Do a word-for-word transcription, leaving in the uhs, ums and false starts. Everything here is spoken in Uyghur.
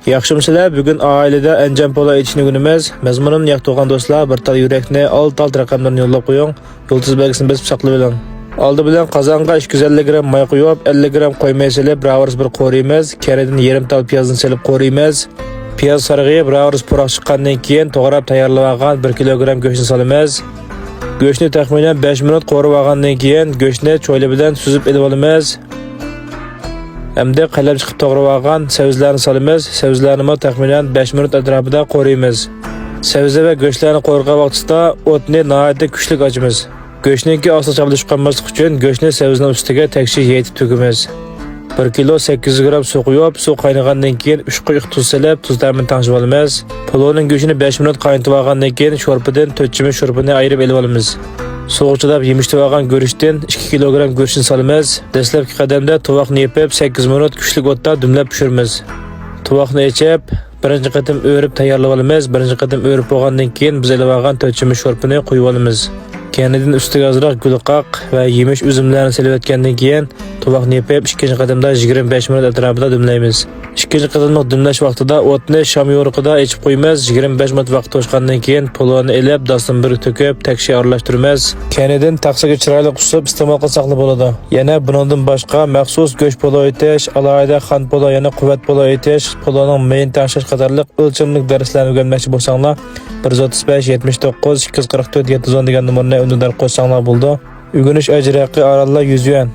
ياخشىمۇسىلەر؟ بۈگۈن ئائىلىدە ئەنجان پولۇ ئېتىشنى ئۆگىنىمىز. مەزمۇنۇمنى ياقتۇرغان دوستلار بىر تال يۈرەكنى، ئالتە ئالتە رەقەملىرىنى يوللاپ قويۇڭ. يۇلتۇز بەلگىسىنى بېسىپ ساقلىۋېلىڭ. ئالدى بىلەن قازانغا ئىككى يۈز ئەللىك گرام ماي قۇيۇپ، ئەللىك گرام قوي مەي سېلىپ، بىراۋىرىسى بىر قورۇيمىز. كەينىدىن يېرىم تال پىيازنى سېلىپ قورۇيمىز. پىياز سارغىيىپ، بىراۋىرىسى پۇراق چىققاندىن كېيىن، توغراپ تەييارلىۋالغان بىر كىلوگرام گۆشنى سالىمىز. گۆشنى تەخمىنەن بەش مىنۇت قورۇۋالغاندىن كېيىن، گۆشنى چويلا بىلەن سۈزۈپ ئېلىۋالىمىز. ئەمدى قەلەم چىقىپ توغرىۋالغان سەۋزىلەرنى سالىمىز. سەۋزىلەرنىمۇ تەخمىنەن بەش مىنۇت ئەتراپىدا قورۇيمىز. سەۋزە ۋە گۆشلەرنى قورۇغان ۋاقتىدا ئوتنى ناھايىتى كۈچلۈك ئاچىمىز. گۆشنىڭكى ئاستىغا چاپلىشىپ قالماسلىق ئۈچۈن گۆشنى سەۋزىنىڭ ئۈستىگە تەكشى يېيىتىپ تۆكىمىز. بىر كىلو سەككىز يۈز گرام سۇ قۇيۇپ، سۇ قاينىغاندىن كېيىن ئۈچ قوشۇق تۇز سېلىپ، تۇز تەمىنى تەڭشىۋالىمىز. پولۇنىڭ گۆشىنى بەش مىنۇت قاينىتىۋالغاندىن كېيىن شورپىدىن تۆت چۆمۈچ شورپىنى ئايرىپ ئېلىۋالىمىز. سۇغا چىداپ يېمىشلىۋالغان گۈرۈچتىن ئىككى كىلوگرام گۆشنى سالىمىز. دەسلەپكى قەدەمدە تۇۋاقنى يېپىپ، سەككىز مىنۇت كۈچلۈك ئوتتا دۈملەپ پىشۇرىمىز. تۇۋاقنى ئېچىپ، بىرىنچى قېتىم ئۆرۈپ تەييارلىۋالىمىز. بىرىنچى قېتىم ئۆرۈپ بولغاندىن كېيىن، بىز ئېلىۋالغان تۆت چۆمۈچ شورپىنى قۇيۇۋالىمىز. كەينىدىن ئۈستىگە ئازراق گۈلقاق ۋە يېمىش ئۈزۈملەرنى سېلىۋەتكەندىن كېيىن، تۇۋاقنى يېپىپ، ئىككىنچى قېتىمدا يىگىرمە بەش مىنۇت ئەتراپىدا دۈملەيمىز. ئىككىنچى قېتىملىق دۈملەش ۋاقتىدا ئوتنى شام يورۇقىدا ئېچىپ قويىمىز. يىگىرمە بەش مىنۇت ۋاقىت توشقاندىن كېيىن، پولۇنى ئېلىپ، داستىن بىرگە تۆكۈپ، تەكشى ئارىلاشتۇرىمىز. كەينىدىن تەخسىگە چىرايلىق ئۇسسۇپ ئىستېمال قىلساقلا بولىدۇ. يەنە بۇنىڭدىن باشقا مەخسۇس گۆش پولۇ ئېتىش، ئالاھىدە خان پولۇ، يەنە قۇۋۋەت پولۇ ئېتىش، پولۇنىڭ مېيىنى تەڭشەش قاتارلىق ئۆلچەملىك دەرسلەرنى ئۆگەنمەكچى بولساڭلار، بىر يۈز ئوتتۇز بەش، يەتمىش توققۇز، ئىككى يۈز قىرىق تۆت، يەتتە يۈز ئون دېگەن نومۇرنى ئۈندىدار قوشساڭلار بولىدۇ. ئۆگىنىش ئەجرى ھەققى ئارانلا يۈز يۈەن.